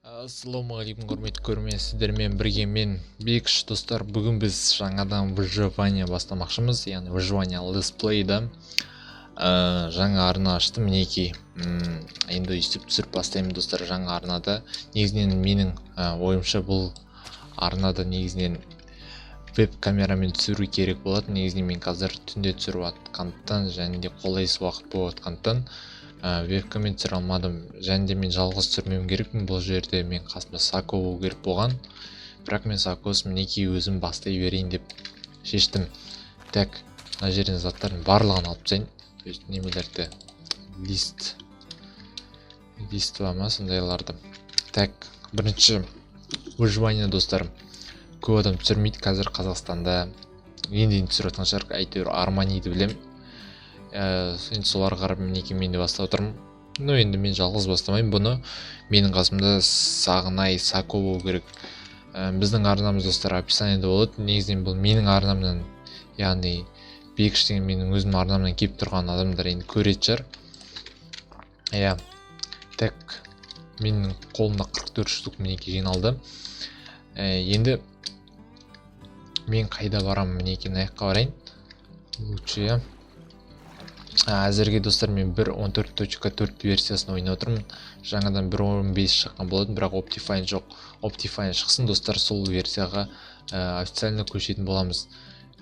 Ассалаумағалейкум, құрметті көрермен, сіздермен бірге мен, Бекіш. Достар, бүгін біз жаңадан выживание бастамақшымыз, яғни выживание летсплейда. Жаңа арна аштым, мінекей. Енді өйстіп түсіріп бастаймын, достар, жаңа арнада. Негізінен менің ойымша, бұл арнада негізінен веб камерамен түсіру керек болатын. Негізінен мен қазір түнде түсіріп жатқандықтан және де қолайсыз уақыт болып жатқандықтан, вебкаммен түсіре алмадым. Және де мен жалғыз түсірмеуім керекпін бұл жерде, мен қасымда Сако болу керек болған, бірақ мен Сакосыз, мінекей, өзім бастай берейін деп шештім. Так, мына жерден заттардың барлығын алып тастайын, то есть немелерді, листва ма, сондайларды. Так, бірінші выживание, достар, көп адам түсірмейді қазір Қазақстанда, енді енді түсіріп жатқан шығар, әйтеуір Арманиді білемін. Енді соларға қарап, мінекей, мен де бастап отырмын. Ну, енді мен жалғыз бастамаймын бұны, менің қасымда Сағынай, Сако болу керек. Біздің арнамыз, достар, описаниеда болады. Негізінен бұл менің арнамнан, яғни Бекіш деген менің өзімнің арнамнан келіп тұрған адамдар енді көретін шығар, иә. Так, менің қолымда 44 штук, мінекей, жиналды. Енді мен қайда барамын? Мінекей, мына жаққа барайын лучше, иә. Әзірге, достар, мен 1.14.4 версиясын ойнап отырмын. Жаңадан 1.15 шыққан болатын, бірақ Optifine жоқ. Optifine шықсын, достар, сол версияға официально көшетін боламыз.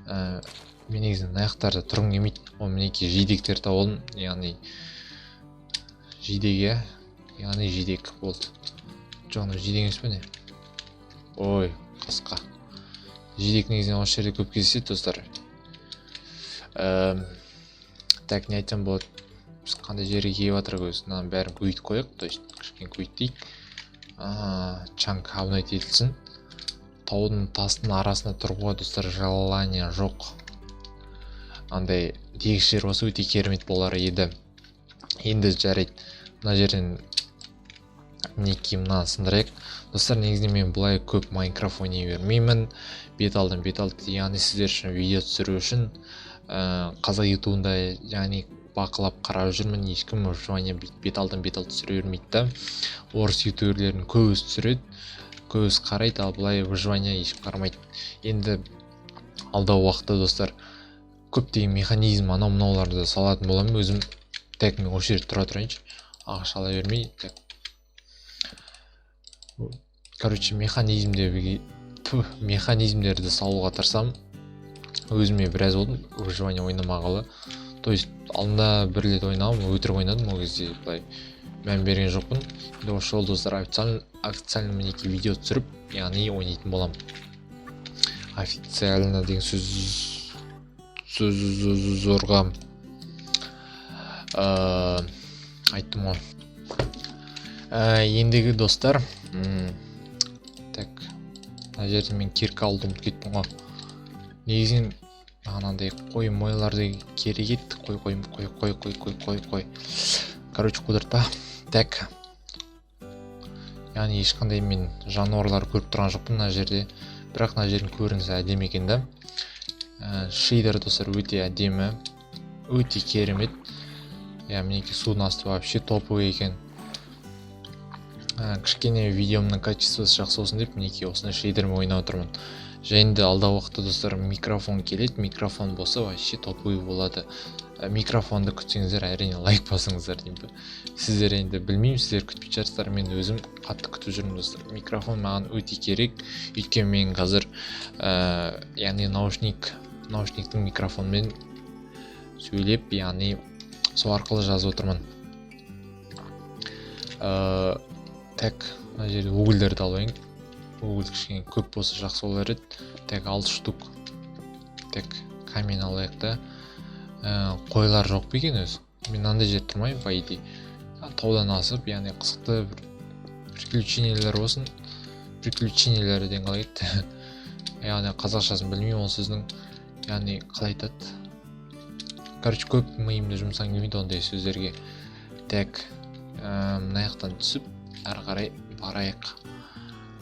Мен негізі мына жақтарда тұрғым келмейді. О, мінекей, жидектер тауып алдым, яғни жидек, иә, яғни жидек болды. Жоқ, мынау жидек емес пе, не? Ой, қасқа жидек негізінен осы жерде көп кездеседі, достар. Так, не айтсам болады? Біз қандай жерге келіп жатырмық өзі? Мынаның бәрін көбейтіп қояйық, то есть кішкене көбейтейік. Чанк обновить етілсін. Таудың, тастың арасында тұруға, достар, желание жоқ. Андай тегіс жер болса, өте керемет болар еді. Енді жарайды, мына жерден, мінекей, мынаны сындырайық. Достар, негізінен мен былай көп Майнкрафт ойнай бермеймін бет алдым бет алды, яғни сіздер үшін видео түсіру үшін. Қазақ Ютубында, яғни, бақылап қарап жүрмін, ешкім выживание бет алдын бет алды түсіре бермейді да. Орыс ютуберлерінің көбісі түсіреді, көбісі қарайды, ал былай выживание ешкім қарамайды. Енді алдағы уақытта, достар, көптеген механизм, анау мынауларды салатын боламын өзім. Так, мен осы жерде тұра тұрайыншы, ағаш ала бермей. Так, короче, механизмдерді салуға тырысамын. Өзіме біраз болды выживание ойнамағалы, то есть алдында бір рет ойнағанмын, өтірік ойнадым, ол кезде былай мән берген жоқпын. Енді осы жолы, достар, официально, мінекей, видео түсіріп, яғни ойнайтын боламын. Официально деген сөз зорға айттым ғой. Ендігі, достар, так, мына жерде мен кирка алуды ұмытып кеттім ғой. Негізінен маған андай қой мойларды керек еді. Қой, қой, қой, қой, қой, қой, қой, қой, короче, қудыртпа. Так, яғни ешқандай мен жануарлар көріп тұрған жоқпын мына жерде, бірақ мына жердің көрінісі әдемі екен да. Шейдер, достар, өте әдемі, өте керемет, иә. Мінекей, судың асты вообще топовый екен. Кішкене видеомның качествосы жақсы болсын деп, мінекей, осындай шейдермен ойнап отырмын. Және де алдағы уақытта, достар, микрофон келеді. Микрофон болса, вообще топовый болады. Микрофонды күтсеңіздер, әрине, лайк басыңыздар деймін ба. Сіздер енді, білмеймін, сіздер күтпейтін шығарсыздар, мен өзім қатты күтіп жүрмін, достар. Микрофон маған өте керек, өйткені мен қазір яғни наушниктің микрофонымен сөйлеп, яғни сол арқылы жазып отырмын. Так, мына жерде угольдерді алып алайын. Уголь кішкене көп болса, жақсы болар еді. Так, алты штук. Так, камень алайық та. Қойлар жоқ па екен өзі? Мен мынандай жерде тұрмаймын по идее. Таудан асып, яғни қызықты бір приключениелер болсын. Приключениелер деген қалай кетті? Яғни қазақшасын білмеймін ол сөздің, яғни қалай айтады? Короче, көп миымды жұмсағым келмейді ондай сөздерге. Так, мына жақтан түсіп, ары қарай барайық.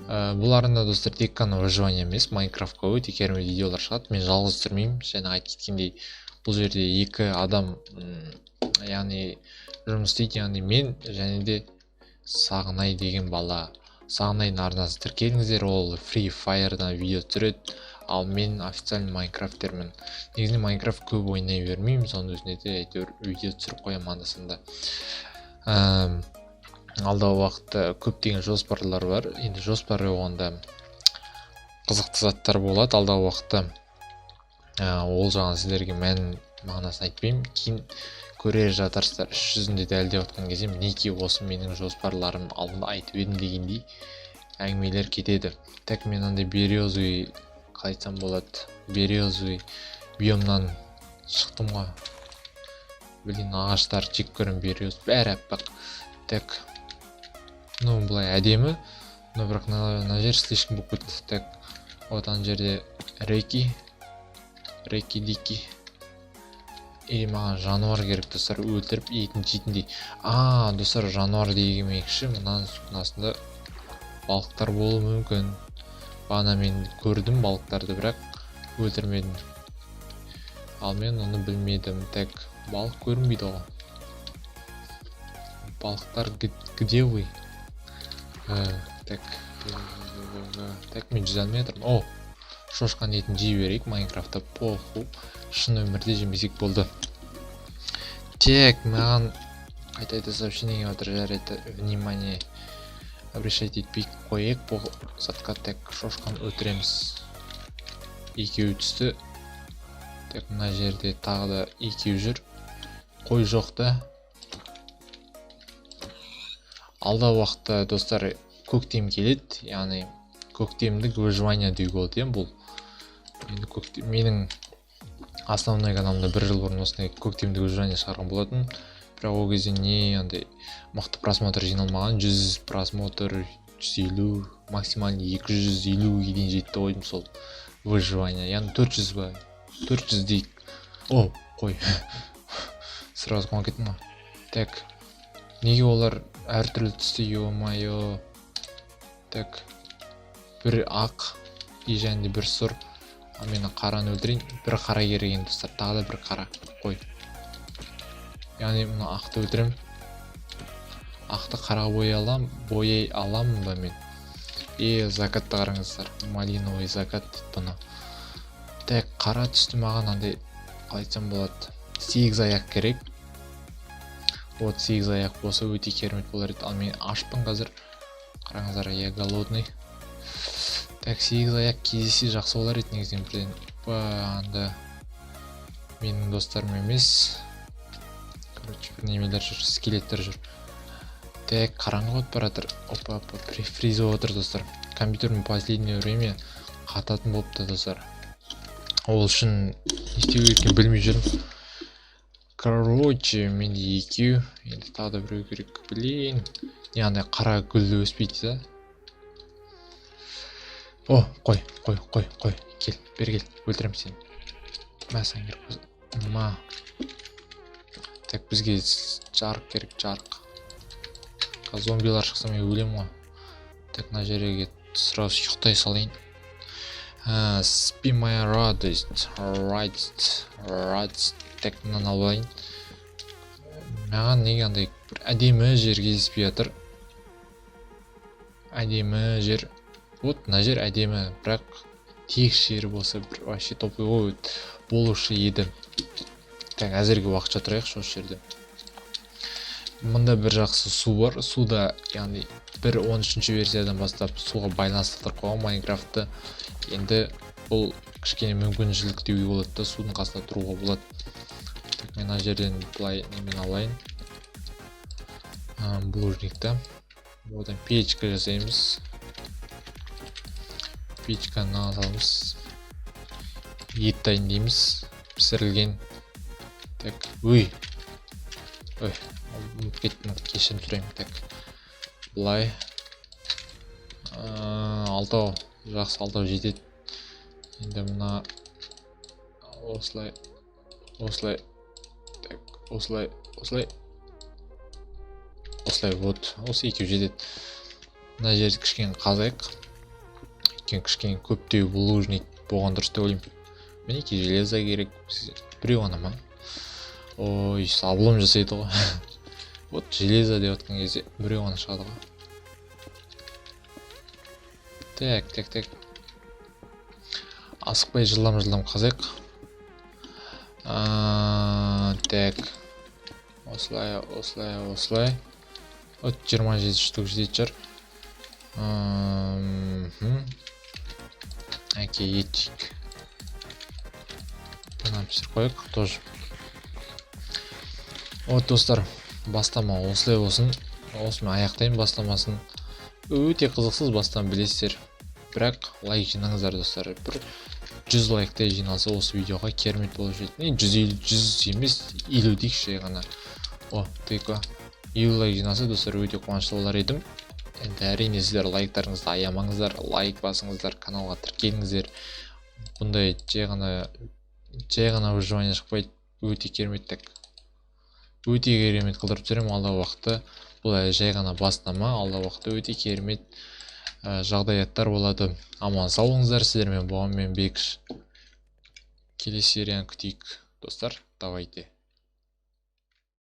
Бұл арнада, достар, тек қана выживание емес, Майнкрафтқа өте керемет видеолар шығады. Мен жалғыз түсірмеймін, жаңа айтып кеткендей, бұл жерде екі адам, яғни жұмыс істейді, яғни мен және де Сағынай деген бала. Сағынайдың арнасын тіркеліңіздер, ол Free Fire'дан видео түсіреді, ал мен официальный Майнкрафтермін. Негізінен Майнкрафт көп ойнай бермеймін, соның өзінде де әйтеуір видео түсіріп қоямын анда-санда. Алдағы уақытта көптеген жоспарлар бар. Енді жоспар болғанда қызықты заттар болады алдағы уақытта. Ол жағын сіздерге мән мағынасын айтпаймын, кейін көре жатарсыздар. Іс жүзінде дәлелдеп жатқан кезде мінекей осы менің жоспарларым алдында айтып едім дегендей әңгімелер кетеді. Так, мен андай березовый, қалай айтсам болады, березовый биомнан шықтым ғой. Блин, ағаштар жек көремін, берез бәрі аппақ. Так, ну былай әдемі, но бірақ мына жер слишком болып кетті. Так, вот ана жерде реки, реки дики. И маған жануар керек, достар, өлтіріп етін жейтіндей. А, достар, жануар демекші, мынаның судың астында балықтар болуы мүмкін. Бағана мен көрдім балықтарды, бірақ өлтірмедім. Ал мен оны білмедім. Так, балық көрінбейді ғой. Балықтар, где вы? Так, так, мен жүзе алмай жатырмын. О, шошқаның етін жей берейік Майнкрафтта, похуй, шын өмірде жемесек болды. Так, маған қайта қайта сообщение келіп жатыр. Жарайды, внимание обращать етпей қояйық бұл затқа. Так, шошқаны өлтіреміз. Екеуі түсті. Так, мына жерде тағы да екеу жүр. Қой жоқ та. Алдағы уақытта, достар, көктем келеді, яғни көктемдік выживание деуге болады, иә. Бұл енді көктем, менің основной каналымда бір жыл бұрын осындай көктемдік выживание шығарған болатын, бірақ ол кезде не андай мықты просмотр жиналмаған, 100 просмотр, 150, максимальный 250-ге дейін жетті ғой деймін сол выживание, яғни 400 ба, 400 дейік. О, қой, сразу қуанып кеттім ғой. Так, неге олар әртүрлі түсті, ё-моё? Так, бір ақ и және де бір сұр. Ал мен қараны өлтірейін. Бір қара керек енді, достар, тағы да бір қара қой. Яғни мына ақты өлтіремін. Ақты қараға бояй аламын, бояй аламын ба мен? Е, закатты қараңыздар, малиновый закат дейді бұны. Так, қара түсті маған андай, қалай айтсам болады, сегіз аяқ керек. Вот сегіз аяқ болса, өте керемет болар еді. Ал мен ашпын қазір, қараңыздар, я голодный. Так, сегіз аяқ кездессе, жақсы болар еді негізінен бірден. Опа, анда менің достарым емес, короче, бір немелер жүр, скелеттер жүр. Так, қараңғы болып бара жатыр. Опа, опа, фриз болып отыр, достар. Компьютерім последнее время қататын болыпты, достар. Ол үшін не істеу керек екенін білмей жүрмін. Короче, менде екеу, енді тағы да біреу керек. Блин, не андай қара гүл өспейді да. О, қой, қой, қой, қой, кел, бері кел, өлтіремін сені. Мә, саған керек болса, ма. Так, бізге жарық керек, жарық. Қазір зомбилар шықса, мен өлемін ғой. Так, мына жерге сразу ұйықтай салайын. Спи, моя радость, радость, радость. Так, мынаны алып алайын. Маған неге андай бір әдемі жер кездеспей жатыр? Әдемі жер, вот мына жер әдемі, бірақ тегіс жері болса, бір вообще топовый болушы еді. Так, әзірге уақытша тұрайықшы осы жерде. Мында бір жақсы су бар. Суда, яғни бір 13-версиядан бастап суға байланыстырып қойған Майнкрафтты. Енді бұл кішкене мүмкіншілік деуге болады да, судың қасында тұруға болады. Так, мен мына жерден былай немен алайын, булыжник та. Одан печка жасаймыз. Печканы саламыз, ет дайындаймыз пісірілген. Так, ой, ой, ұмытып кеттім, кешірім сұраймын. Так, былай, алтау жақсы, алтау жетеді. Енді мына осылай, осылай, так, осылай, осылай, осылай. Вот осы екеу жетеді. Мына жерді кішкене қазайық, өйткені кішкене көптеу булыжник болған дұрыс деп ойлаймын. Мінекей, железо керек бізге. Біреу ғана ма? Ой, облом жасайды ғой. Вот железо деп жатқан кезде біреу ғана шығады ғой. Так, так, так. Асықпай, жылдам жылдам қазайық. Так. Осылай, осылай, осылай. Вот 27 штук жететін шығар. Әке, етейік. Мына пісіріп қояйық тоже. Вот, достар, бастама осылай болсын. Осымен аяқтаймын бастамасын. Өте қызықсыз бастама, білесіздер. Бірақ лайк жинаңыздар, достар. Бір 100 лайктай жиналса осы видеоға, керемет болып жетеді. Не, 150, 100 емес, 50 дейікші жай ғана. О, тыква. 50 лайк жиналса, достар, өте қуанышты болар едім. Енді, әрине, сіздер лайктарыңызды аямаңыздар, лайк басыңыздар, каналға тіркеліңіздер. Бұндай жай ғана выживание шықпайды. Өте керемет, так. Өте керемет қылдырып түсіремін алдағы уақытта. Бұл әлі жай ғана бастама, алдағы уақытта өте керемет жағдаяттар болады. Аман сау болыңыздар, сіздермен болған мен, Бекіш. Келесі серияны күтейік, достар. Давайте.